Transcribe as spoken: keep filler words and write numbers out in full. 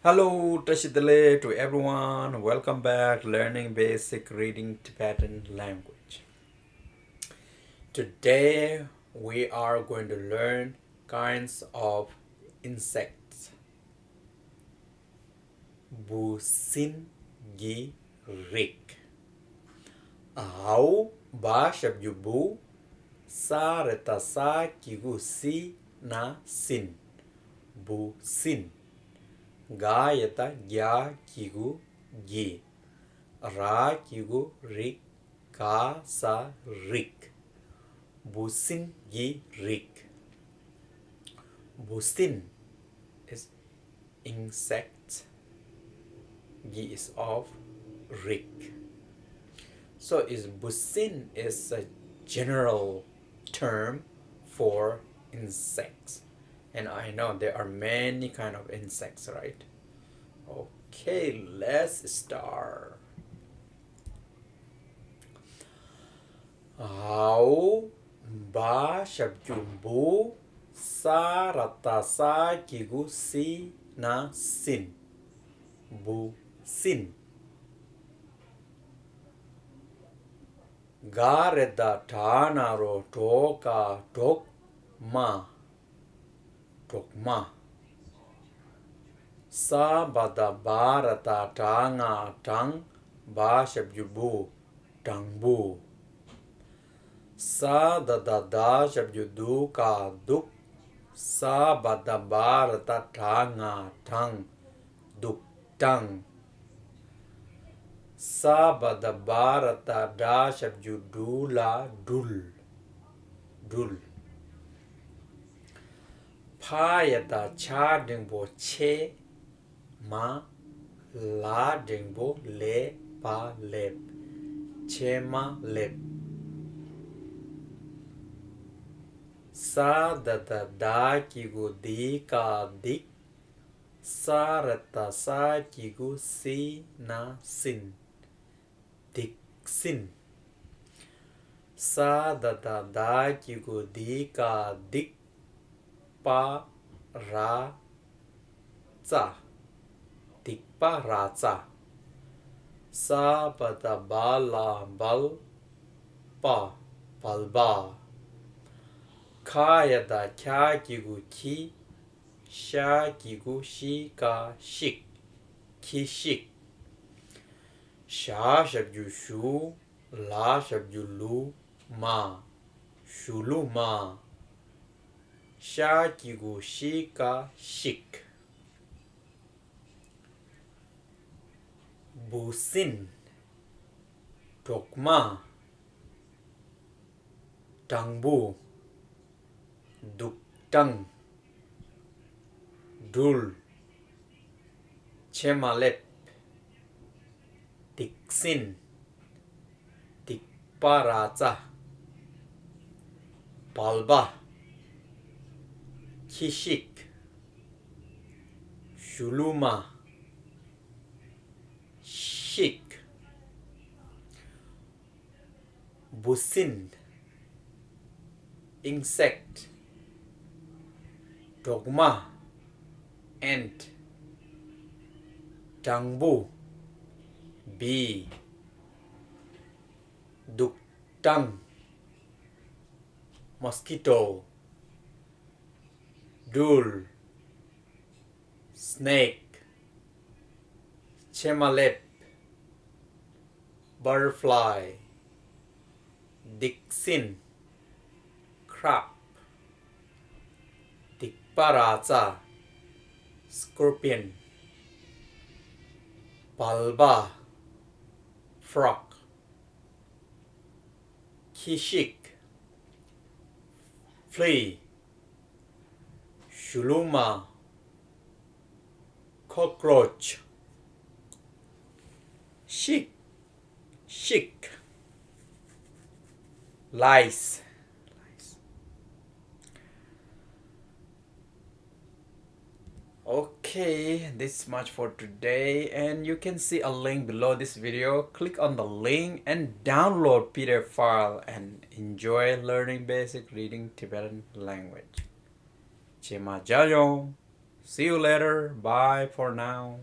Hello, བཀྲ་ཤིས་བདེ་ལེགས to everyone. Welcome back learning basic reading Tibetan language. Today we are going to learn kinds of insects. འབུ་སྲིན་གྱི་རིགས། འའོ་བ་ཞབས་ཀྱུ་འབུ། ས་ར་བཏགས་སྲ་གི་གུ་སྲི་ན་སྲིན། འབུ་སྲིན། ག་ཡ་བཏགས་གྱ་གི་གུ་གྱི། ར་གི་གུ་རི། ག་ས་རིགས། འབུ་སྲིན་གྱི་རིགས། འབུ་སྲིན་is insect. གྱི་is of རིགས། So is འབུ་སྲིན is a general term for insects. And I know there are many kind of insects, right? Okay, let's start. འའོ་བ་ཞབས་ཀྱུ་འབུ། ས་ར་བཏགས་སྲ་གི་གུ་སྲི་ན་སྲིན། འབུ་སྲིན། ག་ར་བཏགས་གྲ་ན་རོ་གྲོ་ག་གྲོག་མ། གྲོག་མ། ས་བ་བཏགས་སྦ་ར་བཏགས་སྦྲ་ང་སྦྲང་། བ་ཞབས་ཀྱུ་བུ། སྦྲང་བུ། ས་ད་བཏགས་སྡ་ཞབས་ཀྱུ་སྡུ་ག་སྡུག་ས་བ་བཏགས་སྦ་ར་བཏགས་སྦྲ་ང་སྦྲང་། སྡུག་སྦྲང་། ས་བ་བཏགས་སྦ་ར་བཏགས་སྦྲ་ཞབས་ཀྱུ་སྦྲུ་ལ་སྦྲུལ། སྦྲུལ། ཕ་ཡ་བཏགས་ཕྱ་འགྲེང་བུ་ཕྱེ། མ། ལ་འགྲེང་བུ་ལེ། པ་ལེབ། ཕྱེ་མ་ལེབ། ས་ད་བཏགས་སྡ་གི་གུ་སྡི་ག་སྡིག་ས་ར་བཏགས་སྲ་གི་གུ་སྲི་ན་སྲིན། སྡིག་སྲིན། ས་ད་བཏགས་སྡ་གི་གུ་སྡི་ག་སྡིག་པ་ར་ཙ། སྡིག་པ་ར་ཙ། ས་བ་བཏགས་སྦ་ལ་སྦལ། པ། སྦལ་པ། ཁ་ཡ་བཏགས་ཁྱ་གི་གུ་ཁྱི། ཤ་གི་གུ་ཤི་ག་ཤིག་ཁྱི་ཤིག་ཞ་ཞབས་ཀྱུ་ཞུ། ལ་ཞབས་ཀྱུ་ལུ། མ། ཞུ་ལུ་མ། ཤ་གི་གུ་ཤི་ག་ཤིག་འབུ་སྲིན། གྲོག་མ། སྦྲང་བུ། སྡུག་སྦྲང་། སྦྲུལ། ཕྱེ་མ་ལེབ། སྡིག་སྲིན། སྡིག་པ་ར་ཙ། སྦལ་པ། ཁྱི་ཤིག་ཞུ་ལུ་མ། ཤིག་འབུ་སྲིན། Insect. གྲོག་མ། Ant. སྦྲང་བུ། Bee. སྡུག་སྦྲང་། Mosquito. སྦྲུལ། Snake. ཕྱེ་མ་ལེབ། Butterfly. སྡིག་སྲིན། Crab. སྡིག་པ་ར་ཙ། Scorpion. སྦལ་པ། Frog. ཁྱི་ཤིག Flea. ཞུ་ལུ་མ། Cockroach. ཤིག་ཤིག Lice. Okay, this much for today, and you can see a link below this video. Click on the link and download P D F file and enjoy learning basic reading Tibetan language. Chema Jayong. See you later. Bye for now.